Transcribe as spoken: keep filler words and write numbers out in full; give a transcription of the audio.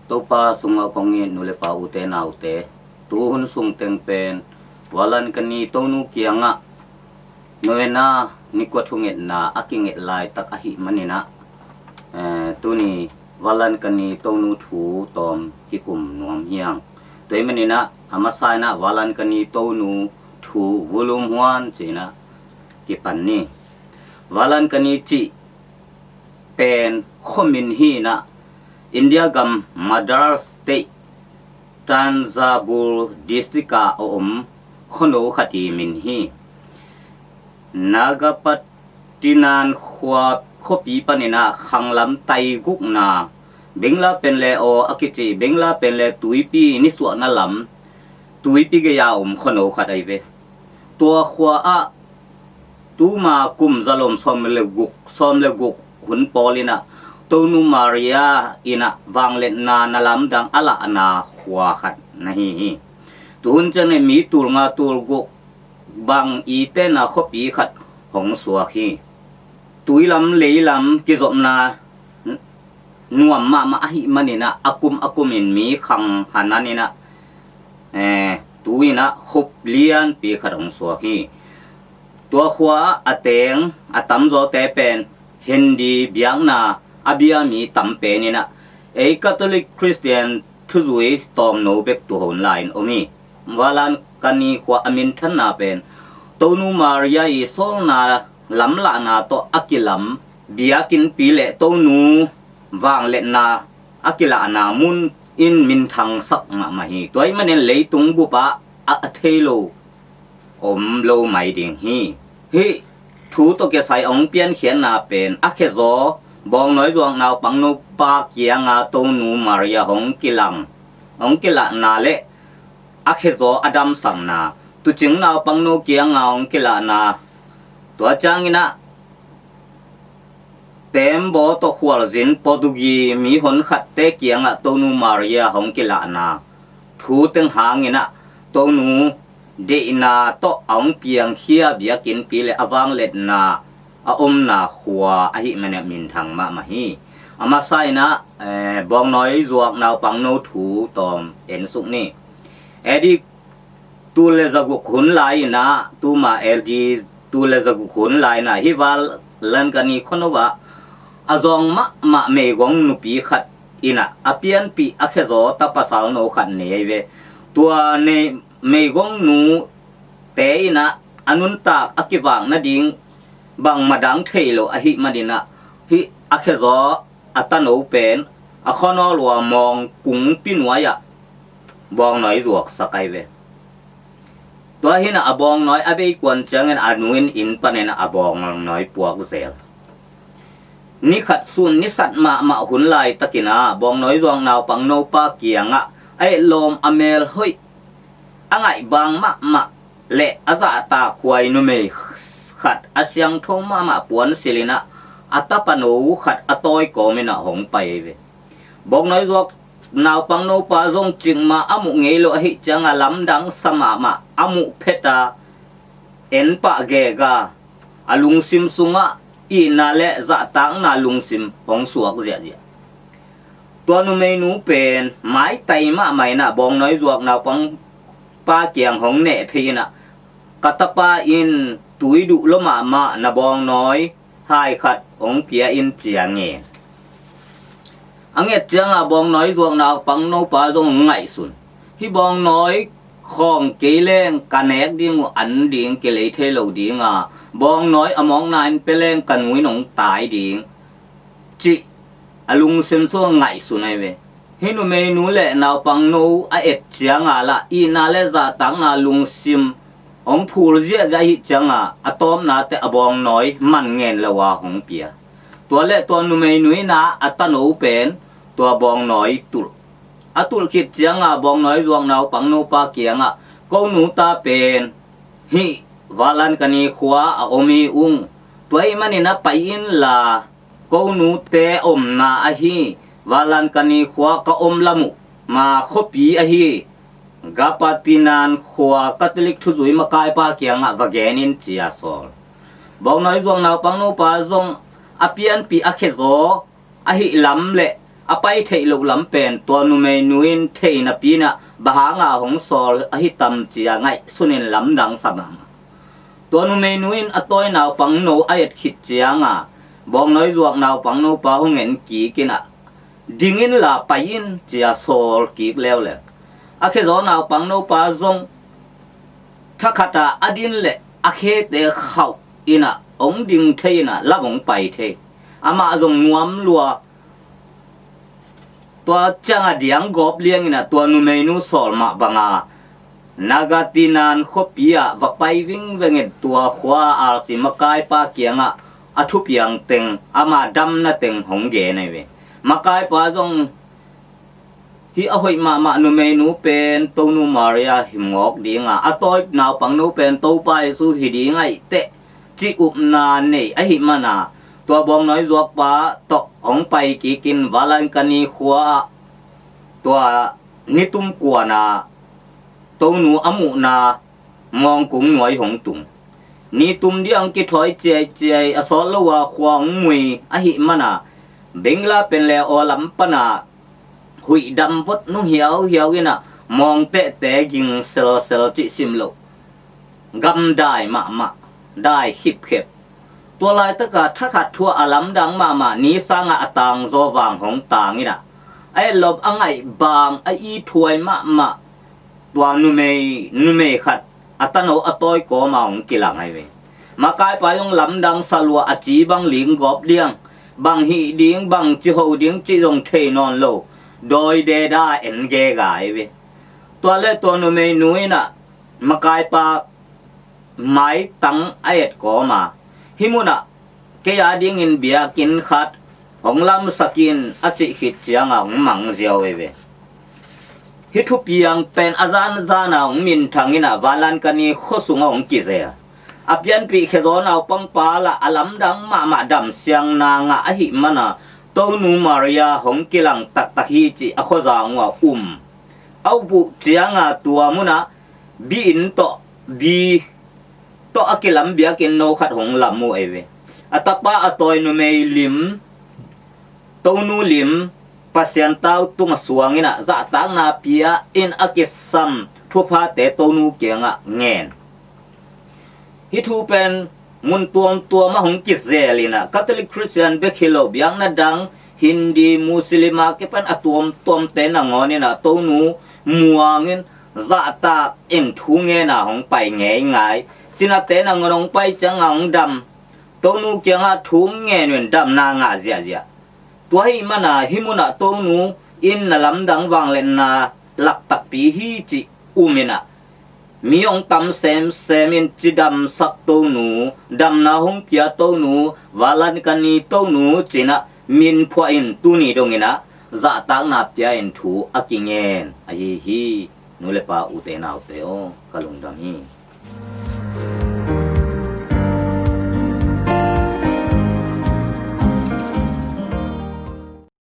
Topa sungah kong it nu le pa, ute naute, tu hun sung teng pen Valangani Tonu kiangah novena ni kua thungetna a kinget laitak ahih maninah, eh, tuni Valangani Tonu thu tawm kikum nuam hiang. Tua ahih maninah a masa inah Valangani Tonu thu volume one ci-inah kipan ni. Valangani cih pen khuamin hi inah India gam Madras State, Tanjavur District ah a om khuano khat i min hi. Nagapattinan khua khuapi paninah khanglam taigukna, Bengla pen le aw a kici, Bengla pen le tuipi nisuahna lam, tuipi gei-a om khuano khat ahi ve. Tua khua ah tuma kum zalom sawm le guk, sawm le guk hun pawl inah Tonu Maria inah vangliatna na lamdang a lahna khua khat na hi hi. Tuhun ciangin mi tul nga tul guk bang i tena khuapi khat hong suak hi. Tuilam leilam kizopna nuam mahmah ahih maninah a kum a kumin mi khang hanan inah, eh, tu inah khup lianpi khat hong suak hi. Tua khua a teng a tamzawte pen Hindi biakna a bia mi tam pen inah ei Catholic Christian thuzui tawmno bek tu hun lai-in om hi. Valangani khua a minthanna pen Tonu Maria i sawlna lamlahna tawh a kilam biakinnpi le Tonu vangliatna a kilahna mun in minthangsak mahmah hi. Tua ahih manin leitung bupah a, a thei lo om lo mai ding hi. Hih thu tawh kisai hong piankhiatna pen a khezaw bawngnawi zuak naupangno pa kianga Tonu Maria hong kilang, hong kilahna le a khezaw a damsakna, tuucing naupangno kianga hong kilahna, tua cianginah tembaw tawh khualzin Portugi mi honkhatte kiangah Tonu Maria hong kilahna thu teng hanginah Tonu deihna tawh a hong piangkhia biakinnpi le a vangliatna a omna khua ahih manin minthang mahmah hi. A masa inah, eh, bawngnawi zuak naupangno thu tawm ensuk ni. A.D. tul le zaguk hun lai inah, tuma A.D. tul le zaguk hun lai inah hih Valangani khuano ah a zawng mahmah meigong nupi khat inah a pianpih a khezaw ta pasalno khat nei ahi ve. Tua nei meigong nute inah a nuntak a kivak nading bangmah dang thei lo ahih maninah hih a khezaw a tano pen a khuanawl ua mawng kungpi nuai-ah bawngnawi zuaksak ahi ve. Tua hinah a bawngnawi a bei kuan ciangin a nu in inn panin a bawngnawi puak zel. Ni khat sun ni sat mahmah hun laitakin ah bawngnawi zuak naupangno pa kiangah a etlawm, a melhoih, a ngaihbang mahmah le a zahtakhuai numei khat a siangtho mahmah puansilh inah a tapano khat a tawi kawm inah hong pai ahi ve. Bawngnawi zuak naupangno pa zong cikmah a muh ngei lo ahih cianga lamdang sa mahmah a muh phet a en pah gega a lungsim sungah itna le zahtakna lungsim hong suak ziahziah. Tua numeinu pen maitai mahmah inah bawngnawi zuak naupang pa kiang hong neh phei inah, ka tapa in tui duh lua mahmah, na bawngnawi hai khat hong pia in, ci-a ngen. A nget cianga bawngnawi zuak naupangno pa zong hong ngaihsun. Hih bawngnawi khawng kei leng ka nek ding uh an ding kilei thei lo dinga, bawngnawi a mawkna in pia leng ka nu in hong tai ding, cih a lungsim sungah ngaihsun ahi ve. Hih numeinu le naupangno a et cianga lah itna le zahtakna lungsim hong phul ziahziah ahih cianga a tawpna teh a bawngnawi man ngen lo a hong pia. Tua le tua numeinu inah a tano pen tua bawngnawi tulh. A tulh khit cianga bawngnawi zuak naupangno pa kiangah, ko nu ta pen hih Valangani khua a om hi ung. Tua ahih manin a pai inla, ko nute omna ahi Valangani khua ka om lam uh ma khuapi ahi Gapatinan khua Catholic thuzui makaipa kiangah va gen in, ci-a sawl. Bawngnawi zuak naupangno pa zong a pianpih a khezaw ahih lam le a pai theih loh lam pen tua numeinu in thei napi-in ah bang hanga hong sawl ahi tam ci-a ngaihsun in lamdang sa mahmah. Tua numeinu in a tawi naupangno a et khit cianga bawngnawi zuak naupangno pa hong en kik in ah, ding inla pai in ci-a sawl kik leuleu. A khezaw naupangno pa zong thakhata a din leh a khete khauh in ah hong ding thei in ah lam hong pai thei. Amah zong nuam lua. Tua cianga diang gawp liang in ah tua numeinu sawl mah banga Nagatinan khuapi ah va pai vingveng in tua khua-a R C makaipa kiangah a thupiang teng, ama damna teng hong gen ahi ve. Makaipa zong hih a hoih mahmah numeinu pen Tonu Maria hi mawk dinga, a tawi naupangno pen Topa Jesu hi ding ahih teh cih upna nei ahih mana, tua bawngnawi zuakpa tawh hong pai kikin Valankani khua-ah tua nitum kuana Tonu a muhna mawngkung nuai hong tung. Nitum diang kithawi ciaiciai a sawt lo a khua hong mui ahih mana, Bengla pen le aw lam pana huihdam vot nung hiauhiau in ah mawngtehte ging selsel cih sim loh, gamdai mahmah, dai khipkhep. Tua laitaka thakhat thu-ah a lamdang mahmah ni sangah a tangzaw vang hong tang in ah, a etlawm a ngaih bang a ithuai mahmah tua numei, numei khat a tano a tawi kawma hong kilang ahi ve. Makaipa zong lamdang sa lua, a ci bang ling gawp liang, bang hih ding, bang ci ho ding cih zong thei nawn lo, dawi deda en gega ahi ve. Tua le tua numeinu in ah makaipa maitang a et kawma, hih munah kei a dingin biakinn khat hong lamsak in a cih khit cianga hong mang ziau ahi ve. Hih thupiang pen a zanzana hong minthang in ah Valankani khua sungah hong kizel. A pianpih khezaw naupangpa lah a lamdang mahmah damsiangna ngah ahih mana Tonu Maria hong kilang taktak hi cih a khuazang uh ah um. A up uh cianga tua munah bi inn tawh, bi tawh a kilam biakinn no khat hong lam uh ahi ve. A tapa a tawi numei lim, Tonu lim, Pasian tau tungah suang in ah zahtakna pia in a kisam thuphate Tonu kiangah ngen. Hih thu pen mun tuamtuamah hong kizel in ah Catholic Christian bek hi lo, biakna dang, Hindi, Muslim a kipan a tuamtuamte nangawn in ah Tonu muang in zahtak in thu ngen a hong pai ngeingai. Cinate nangawn hong pai cianga hong dam, Tonu kiangah thu ngen uh in damna ngah ziahziah. Tua ahih mana hih munah Tonu in na lamdang vangliatna lak takpi hi cih um in ah, mi hong tam semsem in cidamsak Tonu, damna hong pia Tonu, Valankani Tonu ci-in ah min phuah in tuni dong in ah zahtakna pia in thu a kingen ahi hi. Nu le pa, ute naute aw, ka lungdam hi.